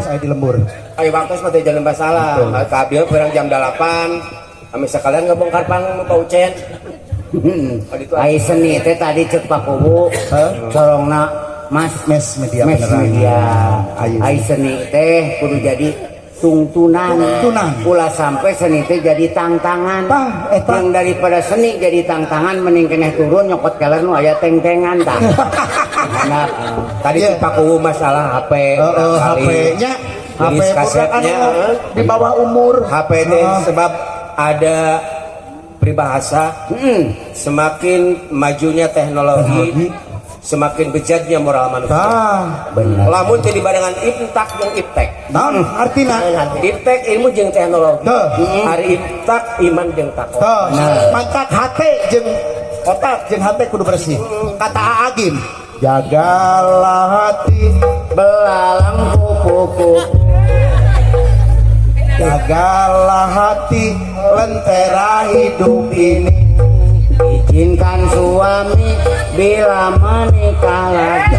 aya di lembur. Ayo waktu mah teh jalan masalah. Kabil kurang jam 8. Ame sekalian ngebongkar panggung Pak Ucen. Ai seni teh tadi cek Pak Kuwu, corongna Mas Mes media Mes beneran. Media. Ayo. Ai seni teh kudu jadi tungtunan. Tungtunan. Ulah sampai seni teh jadi tangtangan. Tah, eta. Yang daripada seni jadi tangtangan mending keneh turun nyokot keler nu aya teng-tengan tah. Nah, Tadi si Pak Kuwu masalah HP. Heeh, kali. HP-nya HP Jenis kasetnya, anu, di bawah umur. HP teh sebab ada peribahasa semakin majunya teknologi, semakin bejatnya moral manusia. Tah, bener. Lamun teu dibarengan imtak jeung iptek. Naon artina? Iptek ilmu jeung teknologi. Tah. Ari imtak iman jeung takwa. Tah, mantak hate jeung otak jeung hate kudu bersih. Kata Aa Gym, jagalah hati, Belalang kupu-kupu. Jagalah hati, lentera hidup ini. Izinkan suami bila menikah lagi.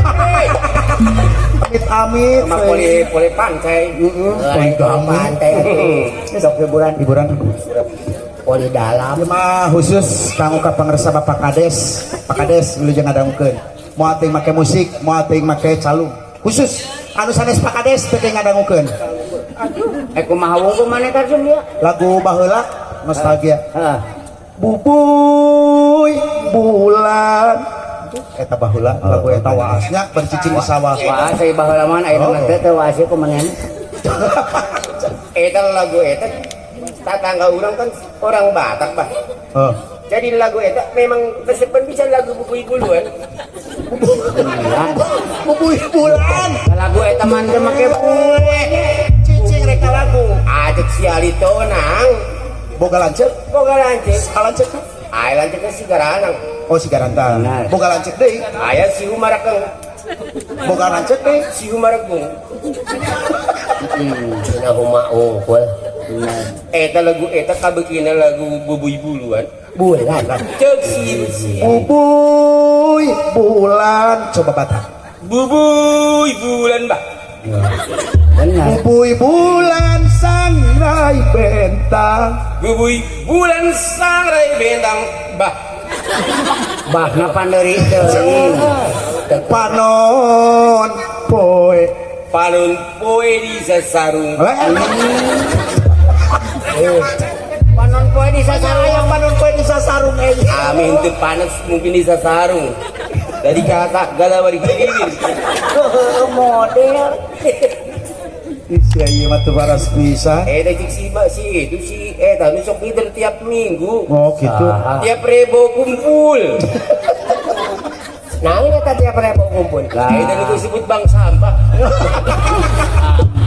Amit amit. Sama poli poli pantai. Poli Pantai. Sok hiburan. Hiburan. Poli dalam. Ieu mah khusus kanggo ka pangersa Bapak Kades. Pak Kades wilujeng ngadangukeun. Moal teuing make musik, moal teuing make calung. Khusus anu sanes Pak Kades teu ngadangukeun. Eh, kumaha wungkul maneh karsum dia? Lagu baheula nostalgia. Heeh. Bubuy bulan eta baheula lagu eta waasnya bercicing di sawah. Wah, saya baheula mah aya Oh. mah teh teu waas ku manehna. Eta lagu eta tetangga urang kan orang Batak, Pak. Oh. Jadi lagu eta memang tesepen bisa lagu bubuy buluan. Bulan. Bubuy bulan. Lagu eta mah teu make Cicing rek lagu. Ajek si Alito nang Boga lanceuk? Boga lanceuk. Lanceuk? Aya lanceukna si Garanang. Oh, si Garantang. Benar. Boga lanceuk deui. Aya si Humarakeng. Boga lanceuk deui. Si Humaregung. Cina huma unggul. Eta lagu eta kabeukina lagu bubuy buluan. Bulan. Cek si Bubuy bulan coba batak. Bubuy bulan, bah. Benar. Bubuy bulan sangrai bentang. Bubuy bulan sangrai bentang, bah. Bahna pandeuri teuing. Panon poe. Panon poe di sasarung. Panon poe di sasarung. Aya panon poe di sasarung eh. Amin teu panas mungkin di sasarung. Dari kata galawari gini. Model. Ih, sia ieu mah teu baras pisan. Eh, cik si si itu si eta nu sok ngider tiap minggu. Oh, gitu. Tiap Rebo kumpul. Nah, ini kata tiap Rebo kumpul. Lah, itu nu disebut bang sampah.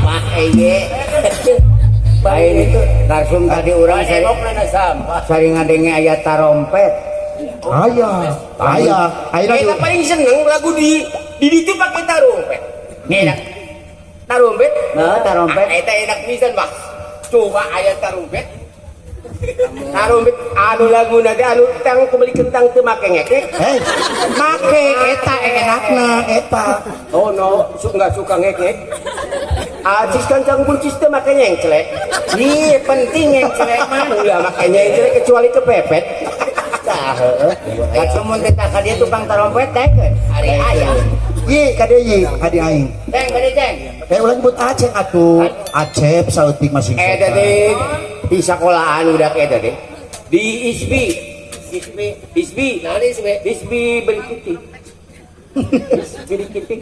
Pak eye. Lain itu langsung tadi urang sari, Emok sampah. Sari ngadenge aya tarompet. Aya, aya. Ayeuna Eta paling seneng lagu di ditu pakai tarumpet. Enak. Tarumpet? Nah, tarompet. Ah, eta enak pisan, Pak. Coba aya tarumpet. Tarumpet anu lagu teh anu tang kebeli kentang teu make ngekek. Hei, make eta enakna eta. Oh no, enggak suka ngekek. Acis kancang buncis teu make nyengclek. Ih, penting nyengclek mah. Ulah make nyengclek kecuali kepepet. Tah, heueuh. Kacu mun teh ka dieu tukang tarompet daekeun. Ari aya. Ye, kade ye, kade aing. Ceng, kade ceng. Eh, ulah nyebut Aceh atuh. Acep saeutik masing Eta teh di sekolahan udah eta teh. Di ISBI. ISBI, ISBI. Nah, ini ISBI. ISBI berikuti. Berikuti.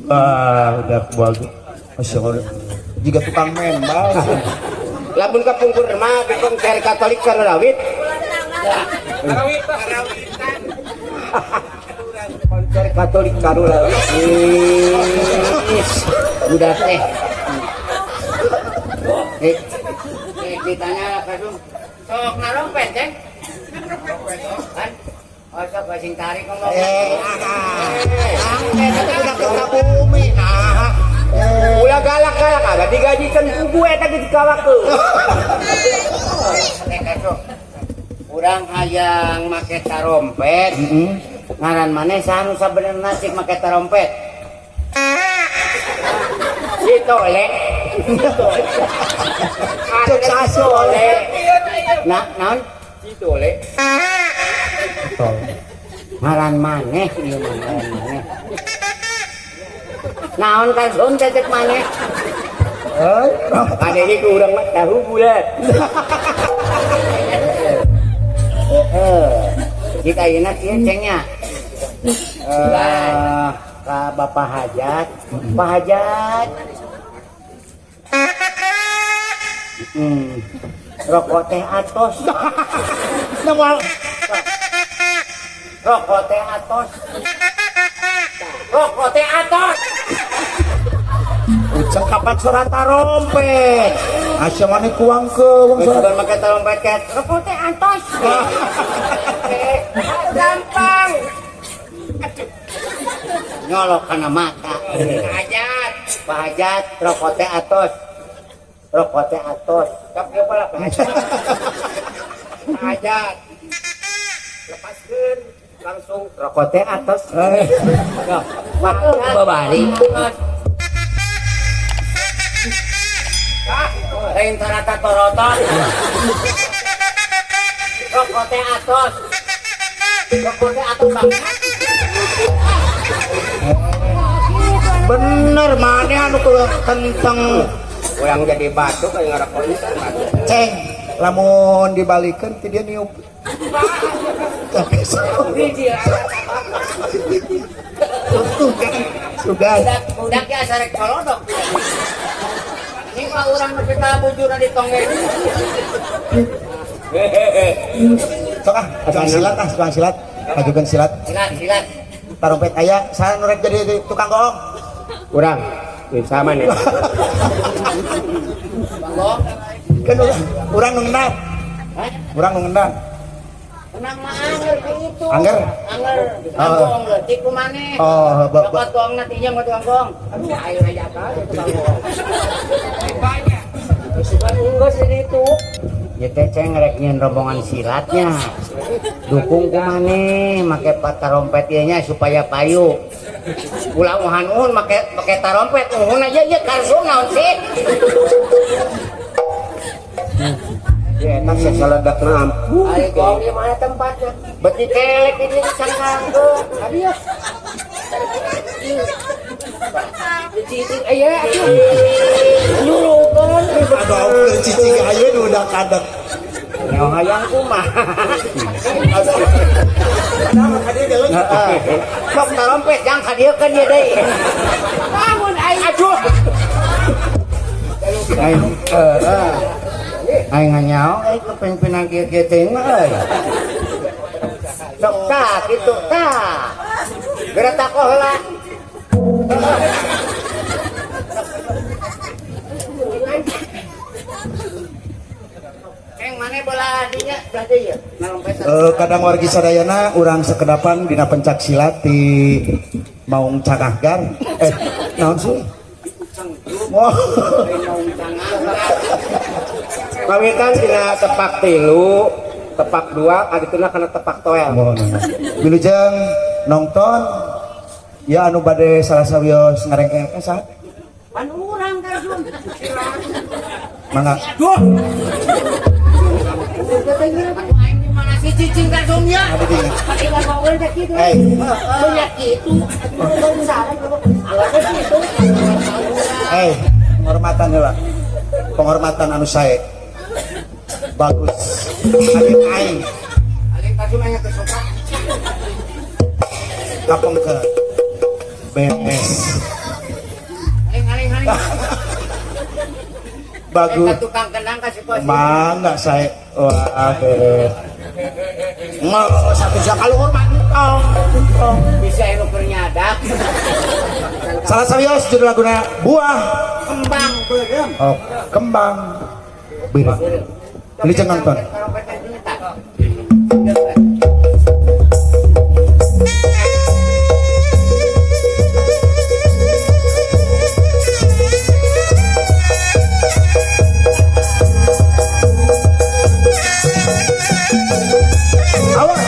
Ah, udah bagus. Masya Allah. Jika tukang membal. Lamun kapungkur mah di konser Katolik Karawit. Konser Katolik Karawit. Ih, udah teh. Eh, eh, ditanya Kasum. Sok narompet, Ceng. Kan? Oh, sok sing tarik ngomong. Eh, udah ke bumi. Nah, Ulah galak-galak ada digajikan ku gue eta geus dikawakeun. Eh, Kasum. Urang hayang make tarompet. Ngaran maneh saha nu sabenerna cik make tarompet? Si Ditolek. Cek sasole. Nah, naon? Ditolek. Ngaran maneh ieu mah ngaran maneh. Naon kalsum teh cek maneh? Eh, Maneh ku urang mah tahu bulat. Heeh. Jika ayeuna kieu cengnya. Ka Bapak Hajat, Pak Hajat. Rokok teh atos. Nah, Rokok teh atos. Rokok teh atos. Uceng kapan surat tarompet? Asya mana kuang ke wong surat. Bukan make trompet ket. Rokok teh atos. Gampang. Nyolok kana mata. Hajat. Pak Hajat, rokok teh atos. Rokok teh atos. Kap ieu pala Pak Hajat. Hajat. Lepaskeun langsung Rokok teh atos. Eh, Pak Hajat. Babari. Ah, lain tarata torotot. Rokok teh atos. Rokok teh atos banget. Bener mana anu kulo kenteng urang jadi batu kayak ngarokoknya kan batu. Ceng. Lamun dibalikeun ti dia niup. Sugan. Budak ya sarek colodok. Ini mah urang nepi ka bujurna ditonggeng. Sok ah, tukang silat ah, tukang silat. Majukeun silat. Silat, silat. Tarompet aya, saha nu rek jadi tukang goong? Urang sama nih. Bang. Kan urang nu ngendang. Hah? Urang nu ngendang. Menang mah anger ka itu. Anger? Anger. Oh. Gong leutik ku maneh. Oh, Cokot gongna tinya mah tukang gong. Aduh, aing aya ka tukang gong. Banyak. Sugan unggas di ditu. Ya teh ceng rek nyieun rombongan silatnya. Dukung ku maneh make tarompet ieu nya supaya payu. Ulah uhan-uhun make make tarompet uhun aja ieu karsum naon sih? Ya eta sasaledakna ampun. Ari gong di mana tempatnya? Beti kelek ini cangkangkeun. Aduh. Cicing aya atuh. Nyuruhkeun. Aduh, cicing ayeuna nu udah kadek. Nyawa hayang kumaha. Heeh. Sok tarompet jang ka dieu kan ieu deui. Bangun aing. Aduh. Aing heeh. Aing nganyaho euy kepimpinan kieu-kieu teuing mah euy. Sok tah kitu tah. Geura takoh heula. Keng maneh bola dinya belah deui ieu. Nalompetan. Kadang wargi sadayana urang sekedapan dina pencak silat di Maung Cangahgar. Naon sih? Wah, Kawitan tina tepak tilu, tepak dua, adituna kana tepak toel. Mohon. Wilujeng nonton ya anu bade salah sawios ngarengkeng saha? Pan urang karsum. Mangga. Aduh. Aing di mana sih cicing karsum ya? Ada di Pake ngomongin teh kitu. Eh, Punya kitu. Salah kitu. Penghormatan heula. Penghormatan anu sae. Bagus. Aing aing Aing karsum aing teu suka. kapeng ke beres. Aing aing aing. Bagus. Eta tukang kendang kasih kosi. Mangga sae. Wah, beres. Mau satu jam kaluhur mah entong. Entong. Bisa anu keur nyadak. Salah sawios judul laguna Buah Kembang beureum. Oh, Kembang Beureum. Wilujeng nonton. Awas.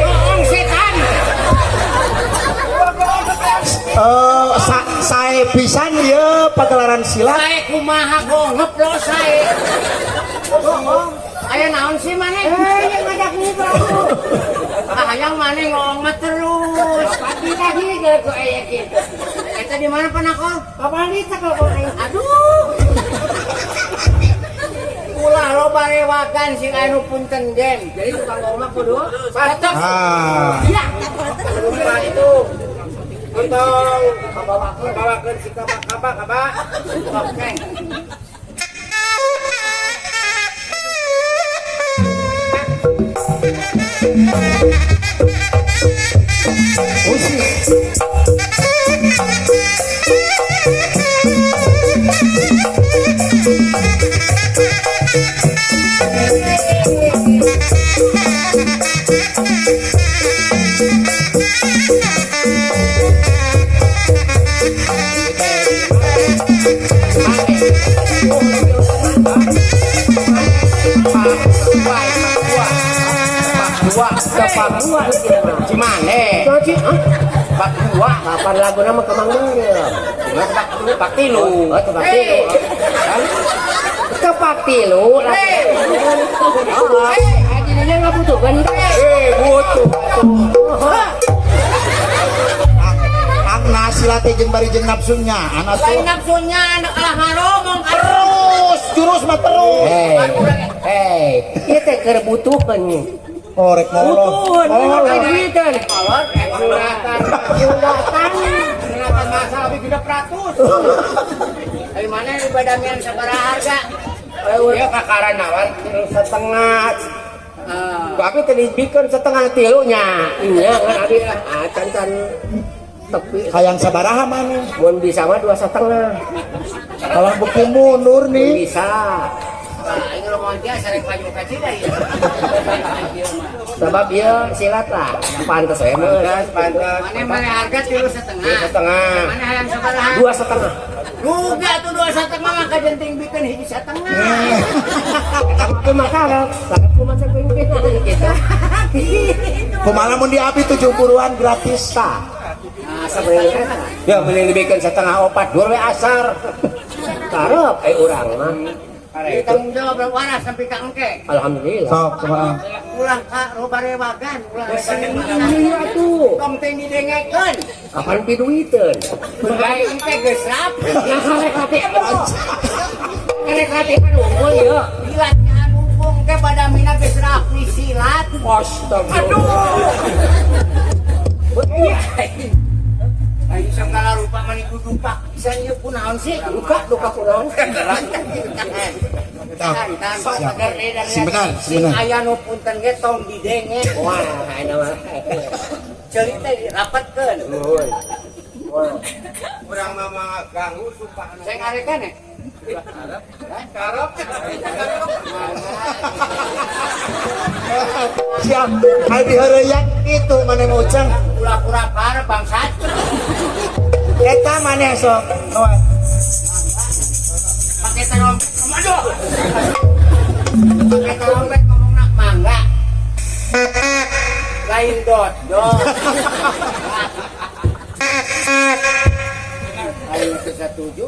Bohong setan. Sae pisan ieu pagelaran silat. Sae kumaha gongep lo sae. Bohong. Aya naon sih maneh? Yang ngajak ngobrol. Ah, hayang maneh ngomong mah terus. Pagi tadi gara ku aya kitu. Eta di mana panakol? Kapan bisa kalau aing? Aduh. Ulah loba rewakan sing anu punten game. Jadi tukang ngomong mah kudu tetep. Ah. Iya. Lupa itu. Untung bawakeun si kaba-kaba kaba. Oke. Musik. Pak dua, Cimane. Pak dua, Kapan laguna mah kemang meureum? Pak dua, Pak tilu. Oh, tepak tilu. Tepak tilu. Oh, jadinya ngabutuhkeun teh. Butuh. Angna silat teh jeung bari jeung nafsunya. Anak Lain tuh nafsunya anak kalah ngaromong terus jurus mah terus. Hei, hei, ieu teh keur butuhkeun. Oh, rek molor. Butuhkeun, Molor. duiteun. Kolot, Sunatan. Sunatan. Sunatan masa lebih genep ratus. Dari mana di badamian sabaraha harga? Dia kakaran nawar tilu setengah. Tapi tadi bikin setengah tilunya. Iya, kan abi ah can can tepi. Hayang sabaraha maneh? Mun bisa mah 2,5. Kalau bukti mundur Mun nih. bisa. Nah, ini ngomong dia sarek maju ka Cina ya. Sebab ieu silat lah. Pantes we mah. Pantes, pantes. Mana mana harga 3,5. 3,5. Mana hayang sabaraha? 2,5. Rugi atuh 2,5 mah kajenting bikin 1,5. Tapi mah karep, karep kumaha cek pimpinan gitu. Kumaha mun di abi 7 buruan gratis. Tah. Nah, sebenarnya Ya mending dibikin setengah opat dua we asar. Karep urang mah. Jadi tanggung jawab waras sampai ka engke. Alhamdulillah. Sok kumaha. Ulah ka loba rewagan, ulah Iya atuh. Tong teh didengekeun. Kapan piduiteun? Bae engke geus rapi. Nah, karek latihan. Karek latihan unggul ieu. Silatnya anu unggul ke badamina geus rapi silat. Astagfirullah. Aduh. Ayo segala rupa mani kudu pak pisan ieu kunaon sih? Duka duka kunaon? Tahan, tahan, Siap. Sing benar, sing Sing benar. aya nu punten ge tong didenge. Wah, aya mah. Ceuli teh dirapetkeun. Nuhun. Wah. Urang mah ganggu sumpah. Saya ngarekan ya? Karep. Siap. Ayo diheureuyang kitu maneh mah Uceng. Ulah pura-pura bangsat. Eta maneh sok. Kawan. Pakai trompet. Aduh. Pakai trompet ngomong nak mangga. Lain dot dot. Ayo setuju.